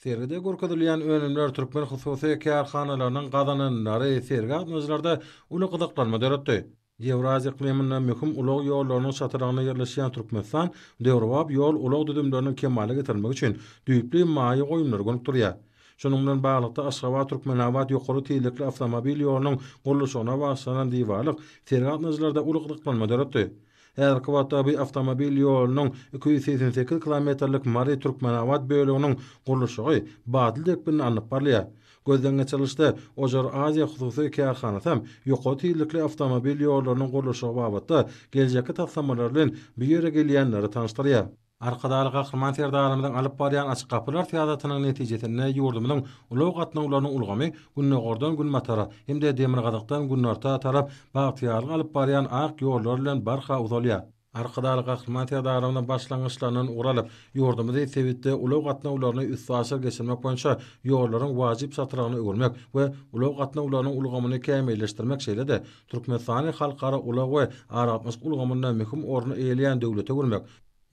Sergide görkezilýän önümler türkmen hususy kärhanalarynyň gazananlary sergi gatnaşyjylarda uly gyzyklanma döretdi. Ýewraziýa yklymynda möhüm ulag ýollarynyň çatrygynda ýerleşýän Türkmenistan döwrebap ýol-ulag düzümleriniň kemala getirilmegi üçin düýpli maýa goýumlary gönükdirýär. Şunuň bilen baglylykda, Aşgabat-Türkmenabat ýokary tizlikli awtomobil ýolunyň gurluşygyna bagyşlanan diwarlyk sergi gatnaşyjylarda uly gyzyklanma döretdi. Häzirki wagtda bu awtomobil ýolunyň 288 kilometrlik Mary-Türkmenabat böleginiň gurluşygy batly depginde alnyp barylýar. Gözden geçirilişde Ojar Aziýa hususy kärhanasy hem ýokary tizlikli awtomobil ýollarynyň gurluşygy babatda geljekki taslamalary bilen bu ýere gelýänleri tanyşdyrýar. Arkadagly Gahryman Serdarymyzyň alyp barýan açyk gapylar syýasatynyň netijesinde ýurdumyzyň ulag gatnawlarynyň ulgamy gündogardan günbatara hem-de demirgazykdan günorta tarap bagtyýarlyk alyp barýan ak ýollar bilen barha uzalýar. Arkadagly Gahryman Serdarymyzyň başlangyçlaryndan ugur alyp, ýurdumyzy sebitde ulag gatnawlaryny üstaşyr geçirmek boýunça ýollaryň wajyp çatrygyna öwürmek we ulag gatnawlarynyň ulgamyny kämilleşdirmek şeýle-de Türkmenistany halkara ulag we aragatnaşyk ulgamynda möhüm orny eýeleýän döwlete öwürmek,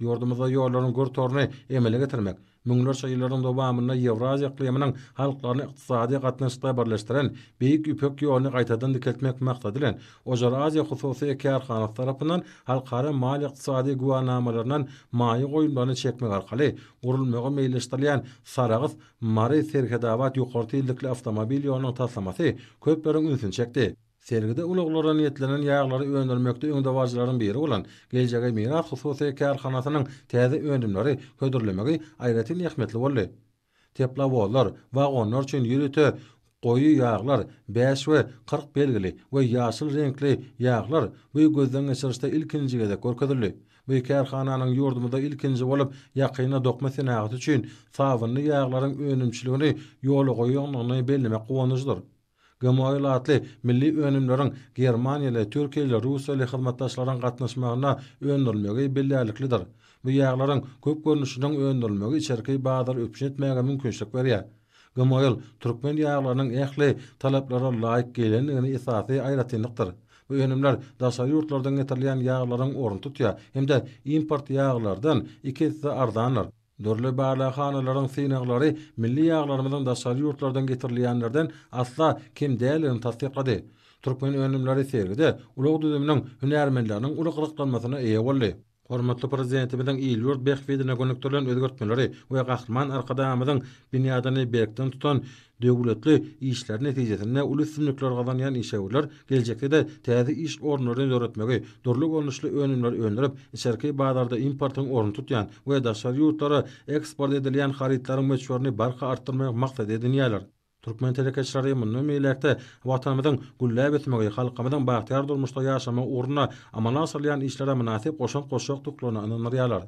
ýurdumyzda ýollaryň gür toruny emele getirmek, müňlerçe ýyllaryň dowamynda Ýewraziýa yklymynyň halklaryny ykdysady gatnaşykda birleşdiren Beýik Ýüpek ýoluny gaýtadan dikeltmek maksady bilen, Ojar Aziýa hususy kärhanasy tarapyndan halkara maliýe-ykdysady güwänamalaryndan maýa goýumlaryny çekmek arkaly gurulmagy meýilleşdirilýän Sarahs, Mary, Serhetabat ýokary tizlikli awtomobil ýolunyň taslamasy köpleriň ünsüni çekdi. Sergide ulaglara niýetlenen ýaglary öndürmekde öňdebaryjylaryň biri bolan Geljege miras hususy kärhanasynyň täze önümleri hödürlemegi aýratyn ähmiýetli boldy. Teplowozlar, wagonlar üçin ýörite goýy ýaglar, bäş we 40 belgili we ýaşyl reňkli ýaglar bu gözden geçirişde ilkinji gezek görkezildi. Bu kärhananyň ýurdumyzda ilkinji bolup ýakynda dokma senagaty üçin sabynly ýaglaryň önümçiligini ýola goýandygyny bellemek guwandyryjydyr. Gemoil atly milli önümleriň germaniýaly, türkiýeli, russiýaly hyzmatdaşlaryň gatnaşmagynda öndürilmegi bellärliklidir. Bu ýaglaryň köp görnüşiniň öndürilmegi içerki bazary üpjün etmäge mümkinçilik berýär. Gemoil türkmen ýaglarynyň ähli talaplara laýyk gelendigini esasy aýratynlykdyr. Bu önümler daşary ýurtlardan getirilýän ýaglaryň ornuny tutýar hem-de import ýaglardan iki esse arzandyr. Dürli barlaghanalaryň synaglary milli ýaglarymyzyň daşary ýurtlardan getirilýänlerden asla kem däldigini tassyklady. Türkmen önümleri sergide ulag düzüminiň hünärmenleriniň uly gyzyklanmasyna eýe boldy. Hormatly Prezidentimiziň il-ýurt bähbidine gönükdirilen özgertmeleri we Gahryman Arkadagymyzyň binýadyny berkden tutan Döwletli işleri netijesinde uly üstünlikler gazanýan işewürler geljekde-de täze iş orunlaryny döretmegi, dürli görnüşli önümleri öndürip, içerki bazarda importyň ornuny tutýan we daşary ýurtlara eksport edilýän harytlaryň möçberini barha artdyrmagy maksat edinýärler. Türkmen telekeçileri mundan beýläk-de Watanymyzyň gülläp ösmegi, halkymyzyň bagtyýar durmuşda ýaşamagy ugrunda amala aşyrylýan işlere mynasyp goşant goşjakdyklaryna ynandyrýarlar.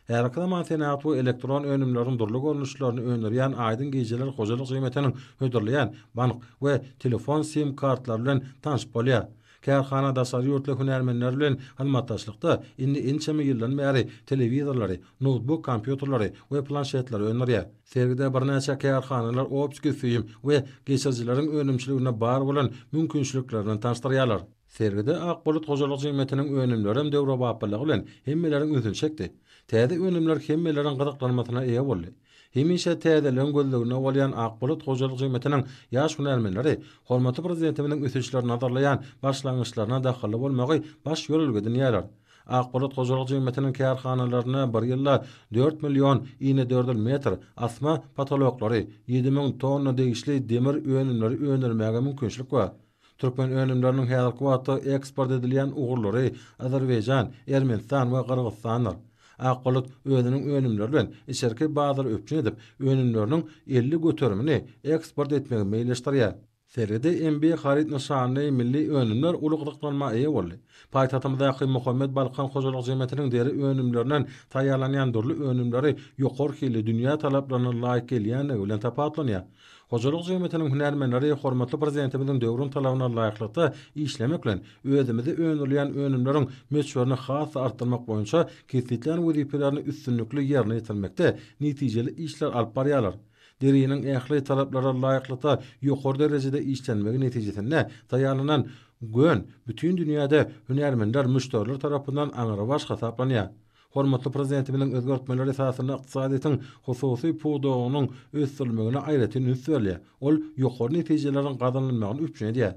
Häzirki zaman senagat we elektron önümleriniň dürli görnüşlerini öndürýän Aýdyň gijeler hojalyk jemgyýetiniň hödürleýän bank we telefon sim kartlary bilen tanşyp bolýar. Kärhana daşary ýurtly hünärmenler bilen hyzmatdaşlykda indi ençeme ýyldan bäri telewizorlary, noutbuk kompýuterleri we planşetleri öndürýär. Sergide birnäçe kärhanalar optiki süýüm we geçirijileriň önümçiliginde bar bolan mümkinçilikleri bilen tanyşdyrýarlar. Sergide Ak bulut hojalyk jemgyýetiniň önümlerem döwrebaplylygy bilen hemmeleriň ünsüni çekdi. Täze önümler hemmeleriň gyzyklanmasyna eýe boldy. Hemişe täzeligiň gözleginde bolýan Ak bulut hojalyk jemgyýetiniň ýaş hünärmenleri hormatly Prezidentimiziň ösüşleri nazarlaýan başlangyçlaryna dahylly bolmagy baş ýörelge edinýärler. Ak bulut hojalyk jemgyýetiniň kärhanalarynda bir ýylda 4 million inedördül metr asma potoloklary, 7000 tonna degişli demir önümleri öndürmäge mümkinçilik bar. Türkmen önümleriniň häzirki wagtda eksport edilýän ugurlary Azerbaýjan, Ermenistan we Gyrgyzystandyr. Ak bulut özüniň önümleri bilen içerki bazary üpjün edip, önümleriniň 50 göterimini eksport etmegi meýilleşdirýär. Sergide MB haryt nyşanly milli önümler uly gyzyklanma eýe boldy. Paýtagtymyzdaky Muhammet Balkan hojalyk jemgyýetiniň deri önümlerinden taýýarlanýan dürli önümleri ýokary hilli, dünýä talaplaryna laýyk gelýändigi bilen tapawutlanýar. Hojalyk jemgyýetiniň hünärmenleri hormatly Prezidentimiziň döwrüň talabyna laýyklykda işlemek bilen, özümizde öndürilýän önümleriň möçberini has-da artdyrmak boýunça kesgitlän wezipelerini üstünlikli ýerine ýetirmekde netijeli işler alyp barýarlar. Deriniň ähli talaplara laýyklykda ýokary derejede işlenmegi netijesinde taýýarlanan gön bütin dünýäde hünärmenler, müşderiler tarapyndan aňrybaş hasaplanýar. Hormatly Prezidentimiziň özgertmeleri esasynda ykdysadyýetiň hususy pudagynyň ösdürilmegine aýratyn üns berilýär. Ol ýokary netijeleriň gazanylmagyny üpjün edýär.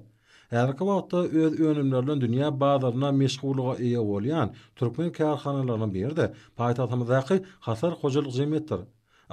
Häzirki wagtda öz önümleri bilen dünýä bazarynda meşhurlyga eýe bolýan türkmen kärhanalarynyň biri-de paýtagtymyzdaky Hasar hojalyk jemgyýetidir.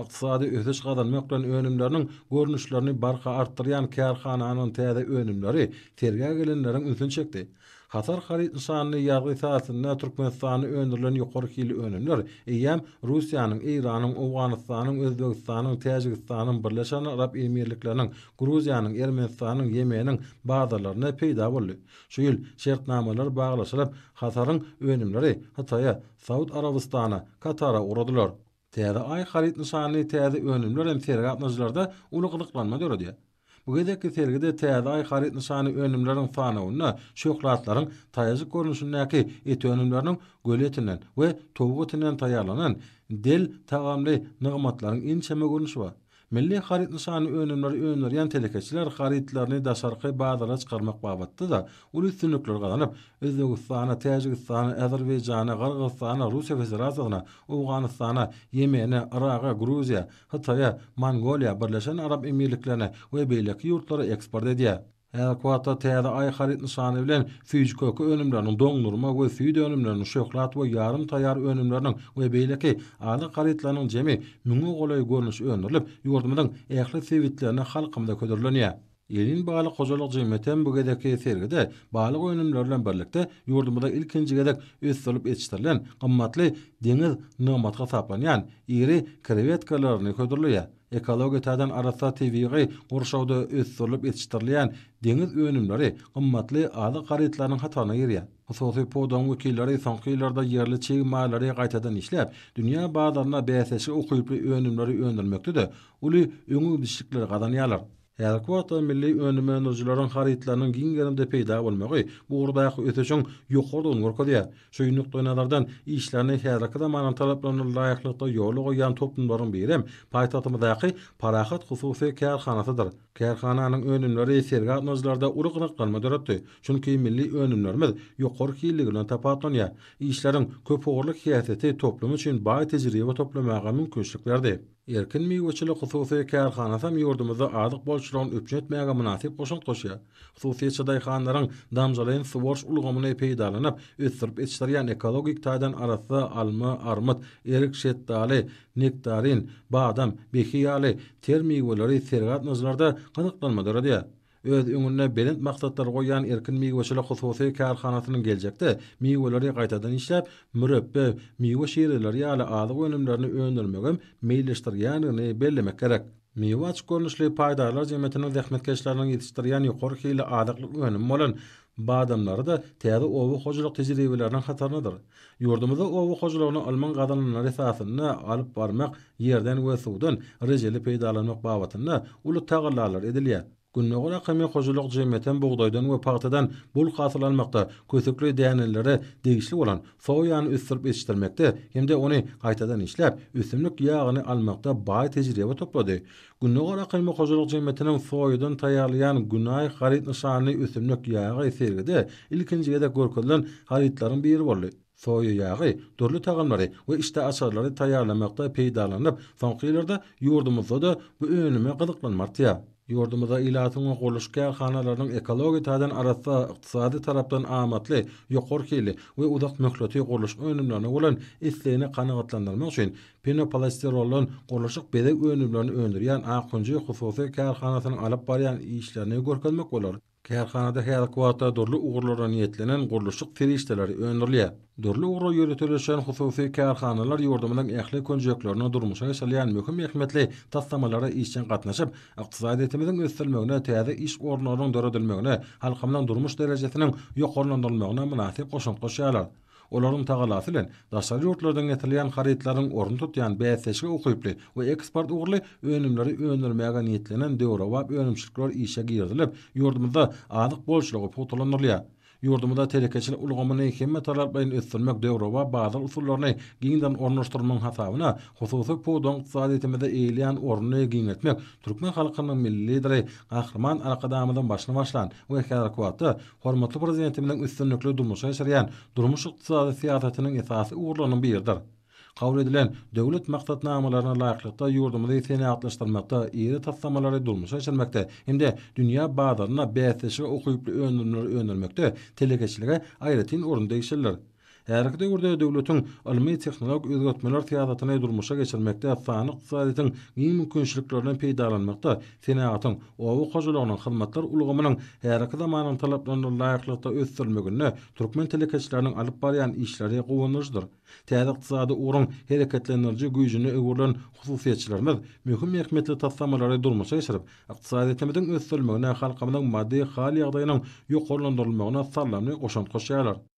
Ykdysady ösüş gazanmak bilen önümleriniň görnüşlerini barha artdyrýan kärhananyň täze önümleri sergä gelenleriň ünsüni çekdi. Hasar haryt nyşanly ýazgy esasynda Türkmenistanda öndürilen ýokary hilli önümler eýýäm Russiýanyň, Eýranyň, Owganystanyň, Özbegistanyň, Täjigistanyň, Birleşen Arap Emirlikleriniň, Gruziýanyň, Ermenistanyň, Ýemeniň bazarlarynda peýda boldy. Şu ýyl şertnamalar baglaşylyp, Hasaryň önümleri Hytaýa, Saud Arabystana, Katara ugradylar. Täze Aý haryt nyşanly täze önümler hem sergi gatnaşyjylarda uly gyzyklanma döredýär. Bu gezekki sergide Täze Aý haryt nyşanly önümleriň sanawynda şöhlatlaryň taýajyk görnüşindäki et önümleriniň göle etinden we towuk etinden taýýarlanan del tagamly nygmatlaryň ençeme görnüşi bar. Milli haryt nyşanly önümleri öndürýän telekeçiler harytlaryny daşarky bazara çykarmak babatda-da uly üstünlikleri gazanyp, Özbegistana, Täjigistana, Azerbaýjana, Gyrgyzystana, Russiýa Federasiýasyna, Owganystana, Ýemene, Yraga, Gruziýa, Hytaýa, Mongoliýa, Birleşen Arap Emirliklerine we beýleki ýurtlara eksport edýär. Häzirki wagtda Täze Aý haryt nyşany bilen süýji-köke önümleriniň, doňdurma we süýt önümleriniň, şöhlat we ýarym taýýar önümleriniň we beýleki azyk harytlarynyň jemi müňe golaý görnüşi öndürilip, ýurdumyzyň ähli sebitlerinde halkymyza hödürlenýär. Elin balyk hojalyk jemgyýeti hem bu gezekki sergide balyk önümleri bilen birlikde ýurdumyzda ilkinji gezek ösdürilip ýetişdirilen gymmatly deňiz nygmaty hasaplanýan iri krewetkalaryny hödürleýär. Ekologiýa taýdan arassa tebigy gurşawda ösdürilip ýetişdirilýän deňiz önümleri gymmatly azyk harytlarynyň hataryna girýär. Hususy pudagyň wekilleri soňky ýyllarda ýerli çig mallary gaýtadan işläp, dünýä bazarynda bäsdeşlige ukyply önümleri öndürmekde-de uly öňegidişlikleri gazanýarlar. Häzirki wagtda milli önüm öndürijileriň harytlarynyň giň gerimde peýda bolmagy bu ugurdaky ösüşiň ýokarydygyny görkezýär. Şu nukdaýnazardan işlerini häzirki zamanyň talaplaryna laýyklykda ýola goýýan toplumlaryň biri hem paýtagtymyzdaky Parahat hususy kärhanasydyr. Kärhananyň önümleri sergi gatnaşyjylarda uly gyzyklanma döretdi. Çünki milli önümlerimiz ýokary hilligi bilen tapawutlanýar. Işleriň köpugurly häsiýeti toplum üçin baý tejribe toplamaga mümkinçilik berdi. Erkin miweçilik hususy kärhanasy hem ýurdumyzda azyk bolçulygyny üpjün etmäge mynasyp goşant goşýar. Hususyýetçi daýhanlaryň damjalaýyn suwaryş ulgamyny peýdalanyp, ösdürip ýetişdirýän ekologik taýdan arassa alma, armyt, erik, şetdaly, nektarin, badam, behi ýaly ter miweleri sergi gatnaşyjylarda gyzyklanma döredýär. Öz öňünde belent maksatlary goýýan Erkin miweçilik hususy kärhanasynyň geljekde miweleri gaýtadan işläp, mürepbe, miwe şireleri ýaly azyk önümlerini öndürmegem meýilleşdirýändigini bellemek gerek. Miwe açyk görnüşli paýdarlar jemgyýetiniň zähmetkeşleriniň ýetişdirýän ýokary hilli azyklyk önümi bolan badamlary-da täze oba hojalyk tejribeleriniň hataryndadyr. Ýurdumyzda oba hojalygyny ylmyň gazananlary esasynda alyp barmak, ýerden we suwdan rejeli peýdalanmak babatynda uly tagallalar edilýär. Gündogar akymy hojalyk jemgyýetem bugdaýdan we pagtadan bol hasyl almakda, kösükli dänelilere degişli bolan soýany ösdürip ýetişdirmekde hem-de ony gaýtadan işläp, ösümlik ýagyny almakda baý tejribe toplady. Gündogar akymy hojalyk jemgyýetiniň soýadan taýýarlaýan Günaý haryt nyşanly ösümlik ýagy sergide ilkinji gezek görkezilen harytlaryň biri boldy. Soýa ýagy dürli tagamlary we işdäaçarlary taýýarlamakda peýdalanylyp, soňky ýyllarda ýurdumyzda-da bu önüme gyzyklanma artýar. Ýurdumyzda ilatyň we gurluşyk kärhanalarynyň ekologiýa taýdan arassa, ykdysady tarapdan amatly, ýokary hilli we uzak möhleti gurluşyk önümlerine bolan islegini kanagatlandyrmak üçin penopolistiroldan gurluşyk bezeg önümlerini öndürýän Ak hünji hususy kärhanasynyň alyp barýan işlerini görkezmek bolar. Kärhanada häzirki wagtda dürli ugurlara niýetlenen gurluşyk serişdeleri öndürilýär. Dürli ugra ýöriteleşen hususy kärhanalar ýurdumyzyň ähli künjeklerinde durmuşa geçirilýän möhüm ähmiýetli taslamalara işjeň gatnaşyp, ykdysadyýetimiziň ösdürilmegine, täze iş orunlarynyň döredilmegine, halkymyzyň durmuş derejesiniň ýokarlandyrylmagyna mynasyp goşant goşýarlar. Olaryň tagalasy bilen, daşary ýurtlardan getirilýän harytlaryň ornuny tutýan bäsdeşlige ukyply we eksport ugurly önümleri öndürmäge niýetlenen döwrebap önümçilikler işe girizilip, ýurdumyzda azyk bolçulygy pugtalandyrylýar. Ýurdumyzda telekeçilik ulgamyny hemmetaraplaýyn ösdürmek döwrebap bazar usullaryny giňden ornaşdyrmagyň hasabyna hususy pudagyň ykdysadyýetimizde eýeleýän ornuny giňeltmek türkmen halkynyň Milli Lideri Gahryman Arkadagymyzyň başyny başlan we häzirki wagtda hormatly Prezidentimiziň üstünlikli durmuşa geçirýän durmuş-ykdysady syýasatynyň esasy ugurlarynyň biridir. Kabul edilen döwlet maksatnamalaryna laýyklykda ýurdumyzy senagatlaşdyrmakda, iri taslamalary durmuşa geçirmekde hem-de dünýä bazarynda bäsleşige ukyply önümleri öndürmekde telekeçilige aýratyn orun degişlidir. Häzirki döwürde döwletiň ylmy-tehnologik özgertmeler syýasatyny durmuşa geçirmekde, sanly ykdysadyýetiň giň mümkinçiliklerinden peýdalanmakda, senagatyň, oba hojalygynyň, hyzmatlar ulgamynyň häzirki zamanyň talaplaryna laýyklykda ösdürilmeginde türkmen telekeçileriniň alyp barýan işleri guwandyryjydyr. Täze ykdysady ugruň hereketlendiriji güýjüne öwrülen hususyýetçilerimiz möhüm ähmiýetli taslamalary durmuşa geçirip, ykdysadyýetimiziň ösdürilmegine, halkymyzyň maddy hal-ýagdaýynyň ýokarlandyrylmagyna saldamly goşant goşýarlar.